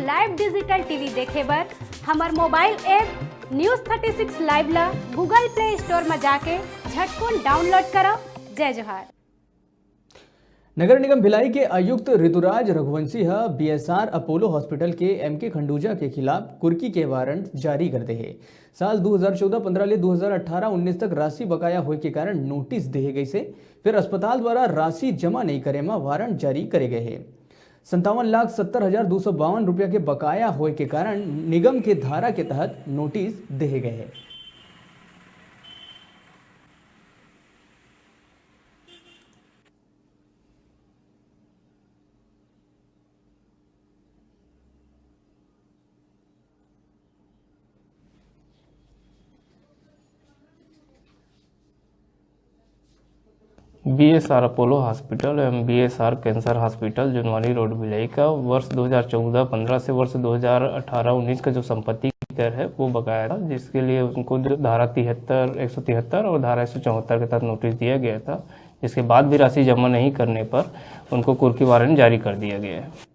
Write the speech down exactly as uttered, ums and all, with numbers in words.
Live digital T V देखे बर हमर mobile app News thirty six Live ला Google Play Store म जाके झटकुन डाउनलोड करव। जय जोहार। नगर निगम भिलाई के आयुक्त ऋतुराज रघुवंशी ह बीएसआर अपोलो हॉस्पिटल के एमके खंडूजा के खिलाफ कुर्की के वारंट जारी कर दे हे। साल दू हज़ार चौदह पन्द्रह ले दू हज़ार अठारह उन्नीस तक राशि बकाया होए के कारण नोटिस देहे गइसे, फिर अस्पताल द्वारा राशि जमा नहीं करे म वारंट जारी करे गए हे। संतावन लाख सत्तर हजार दो सौ बावन रुपया के बकाया होए के कारण निगम के धारा के तहत नोटिस देहे गए हे। बीएसआर अपोलो हॉस्पिटल एवं BSR cancer hospital Junwani road Bhilai का वर्ष दो हज़ार चौदह पन्द्रह से वर्ष दो हज़ार अठारह उन्नीस का जो संपत्ति कर है वो बकाया था, जिसके लिए उनको जो धारा तिहत्तर, एक सौ तिहत्तर और धारा एक सौ चौहत्तर के तहत नोटिस दिया गया था, जिसके बाद भी राशि जमा नहीं करने पर उनको कुर्की वारंट जारी कर दिया गया है।